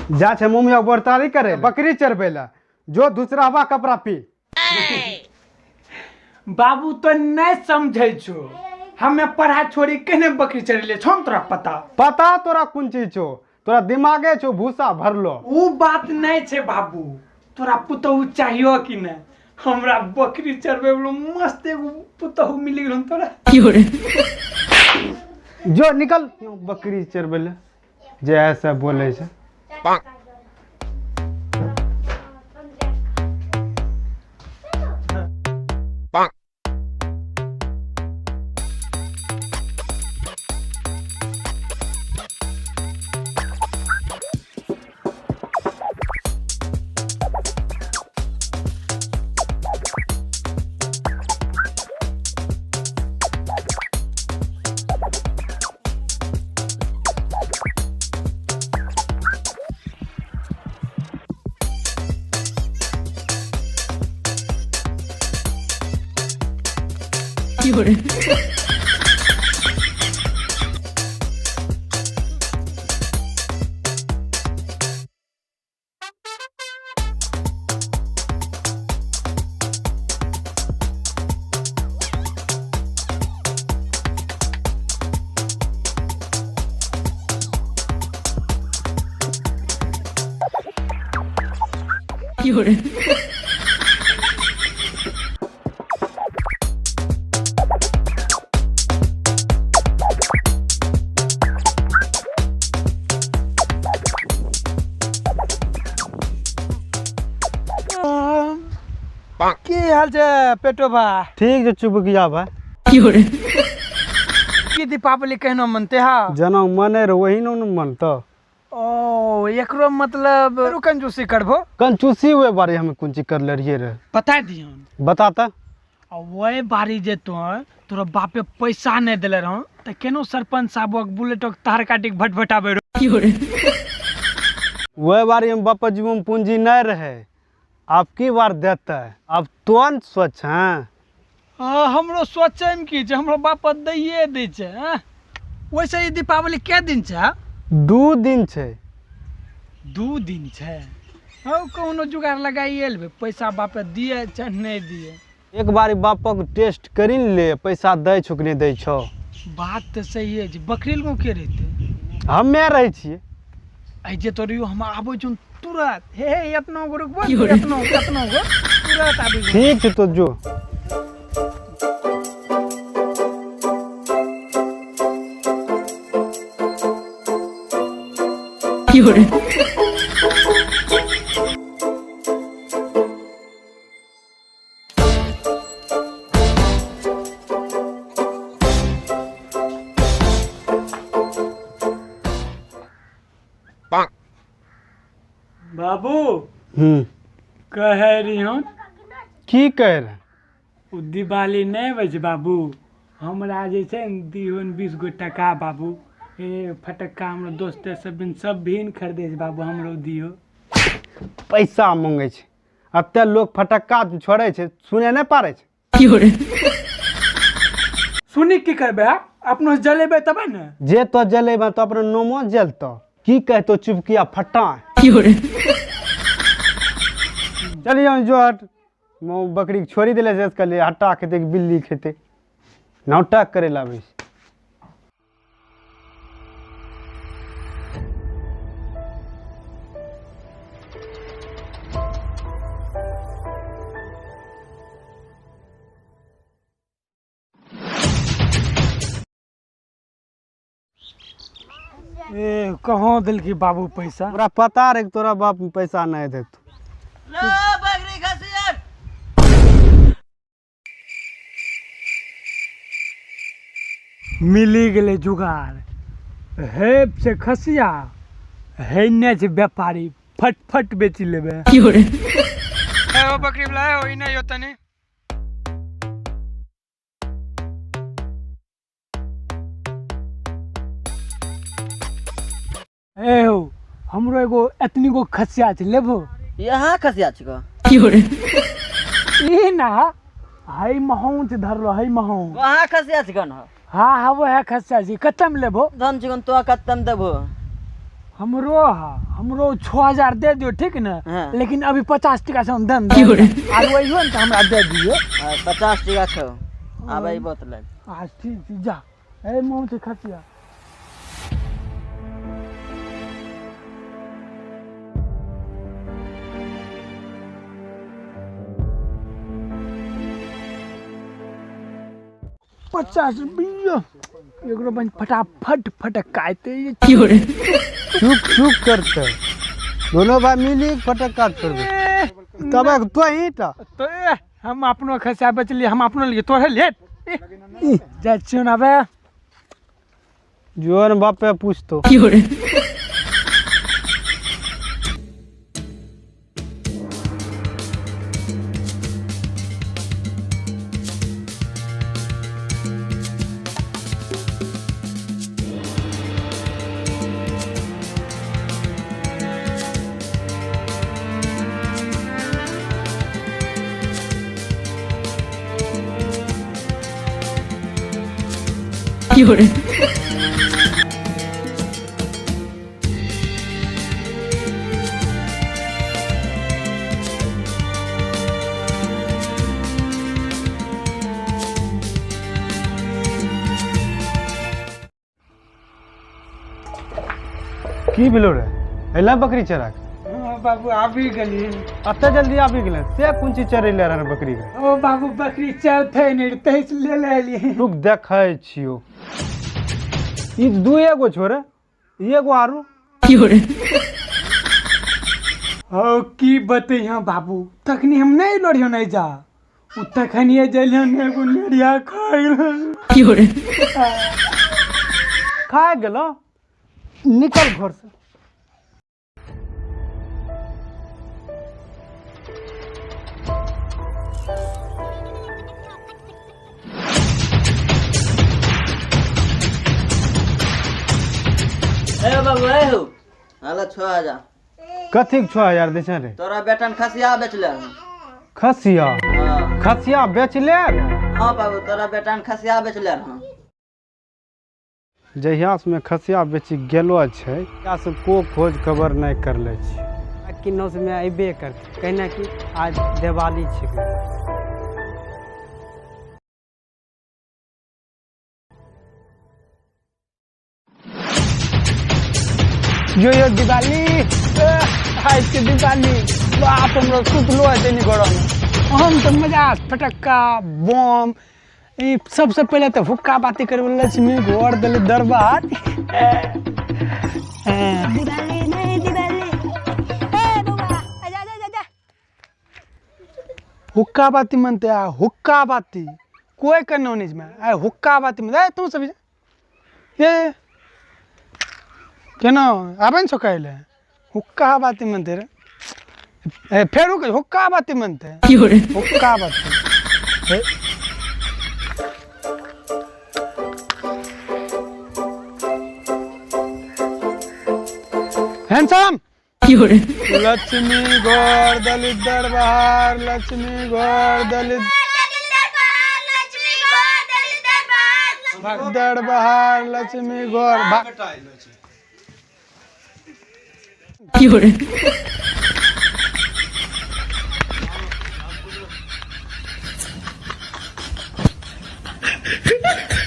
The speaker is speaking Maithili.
जा छै मम्मी बरतारी करे बकरी चरबै ला जो दूसरा कपड़ा पी। बाबू तो नहीं समझै छो, हमें पढ़ा छोड़ी केने बकरी चरेले छौ तोरा पता? पता तोरा कोन चीज छौ, तोरा दिमागे छौ भूसा भरलो। उ बात नहीं छे बाबू, तोरा पुतहु चाहियो कि नहीं? हमरा बकरी चरबे वाला मस्त एगो पुतहु मिल गेल तोरा। जो निकल बकरी चरबे ले जे ऐसा बोले छे। की हाल छै पेटो बा? ठीक छै चुपकिया भाई। की दीपावली केहनो मनते हा? जना मने रे वही न मनतो। ओ एकरो मतलब रू कंजूसी करबो? कंजूसी हुए बारे हम कोन चीज करले रहिए रे? बता दिहन। बताता। आ वही बारी जे तो तोरा बापे पैसा नहीं दिले रहो त केनो सरपंच साहब बुलेटक तार काटी के भटभटाबे रहो। वही बारी हम बापा जी में पूंजी नहीं रहे, अब की बार देता है, अब तो सोच। हाँ हाँ, हमरो सोचे में की छै, हमरो बाप दैये दै छै। हाँ? वैसे ई दीपावली के दिन छै? 2 दिन छै। 2 दिन छै? हौ कोनो जुगाड़ लगाइए लेबै, पैसा बापे दिए चाहे नहीं दिए। एक बारी बापक टेस्ट करी ले, पैसा दै छौ कि नहीं दै छौ। बात तो सही है जी। बकरी लगो के रहते? हमे रहै छियै। ऐ जे तोरियो हम आबै छौ तुरंत, हे हे एतना गो रुकबो, एतना एतना गो तुरंत आबै छौ। ठीक छै तो जो। बाबू कहे रही हूँ। की कह रहे? उ दिवाली नहीं होइ छै बाबू, हमरा जे छै ने दिहोन 20 गो टका बाबू। ए फटक्का हमरो दोस्त सब बिन सब भी खरीदे छै बाबू, हमरो दिहो। पैसा मांगे छै, एते लोग फटक्का छोड़े छै, सुने नहीं पारे छै। सुनी की करबे, अपनो जलेबे तबे ने। जे तो जलेबे तो अपनो नोमो जलतो। की कहतो चुपकिया फटा। चलिए जो हट, बकरी छोड़ी दिले से कहलिए हट्टा खेते कि बिल्ली खेते, नाटक करे लाबे। ए कहाँ दिलकी बाबू पैसा? तोरा पता रहे तोरा बाप पैसा नहीं देतो। मिली गेलै जुगाड़, हे से खसिया हे ने छै व्यापारी, फट फट बेची लेबे। ए ओ बकरी वाला, ए ओ इने यो तनी। ए हो हमरो एगो एतनी गो खसिया छै, लेबो? यहाँ खसिया छिको? ई ना हई महौं छै धरलो, हई महौं। वहाँ खसिया छिकन हो? हाँ हाँ वो है खसिया छी। कत्ते में लेबो? धन छिकन तो कत्ते में देबो? हमरो हा, हमरो 6000 दे दियो, ठीक ने? हाँ। लेकिन अभी 50 टका से हम दम दे आर वही ने तो हमरा दे दियो। हाँ, 50 टका छौ, आब अयबो तऽ लए। आ ठीक छै, जा। ए मुँह छै खसिया। 50 रुपया एकरो बन फटाफट फटकाते। चुप चुप करते दोनों भाई मिली फटक्का छोड़बे तब तो ही टा। तो ए, हम अपनो खसिया बचलिए, हम अपनो लिए तोरे ले जाइ छियौ ने आबे। जोन बाप पे पूछ तो। की भेलो रे, अइला बकरी चरा के? हाँ बाबू, आबि गेलियै। एते जल्दी आबि गेलै से कोन चीज चरेले रहै बकरी के? ओ बाबू, बकरी चलते नहि तैस ले लेलियै। रुक, देखै छियौ। ई दुए गो छोरे, एगो आरू। हो की बतैह बाबू, तखनी हम नहि लोढ़ियो नहि जा, उ तखनिए जलियो ने एगो नेरिया खा गेल। खा गेलो? निकल घर से। ए बाबू, ए हो, हाल 6000। कथी के 6000 दै छै रे? तोरा बेटन खसिया बेचले हन। खसिया? हाँ। खसिया बेचले रे? हाँ बाबू, तोरा बेटन खसिया बेचले हन। जहिया से मैं खसिया बेची गेलो छै, तहिया से को खोज खबर नहीं कर ले छी। किन्नो से मैं अबे करते कहना कि आज दिवाली छिकै। यो यो दिवाली, ए, आज के दिवाली बाप हमरो सुतलो है नहीं घर में। हम तो मजा फटक्का बम ई सबसे पहले तो हुक्का बाती करबे लक्ष्मी घर दले दरबार। दिवाली नहीं दिवाली। ए बउआ, आजा आजा आजा। हुक्का बाती मनते आ हुक्का बाती कोई करना नहीं में आ हुक्का बाती में ए तू सब ये केना आबे न सकाइले हुक्का बाती मनते रे। ए फेर हुक्का बाती मनते हुक्का बाती। ए हैंडसम लक्ष्मी घर दलित दरबार, लक्ष्मी घर दलित दरबार, लक्ष्मी घर।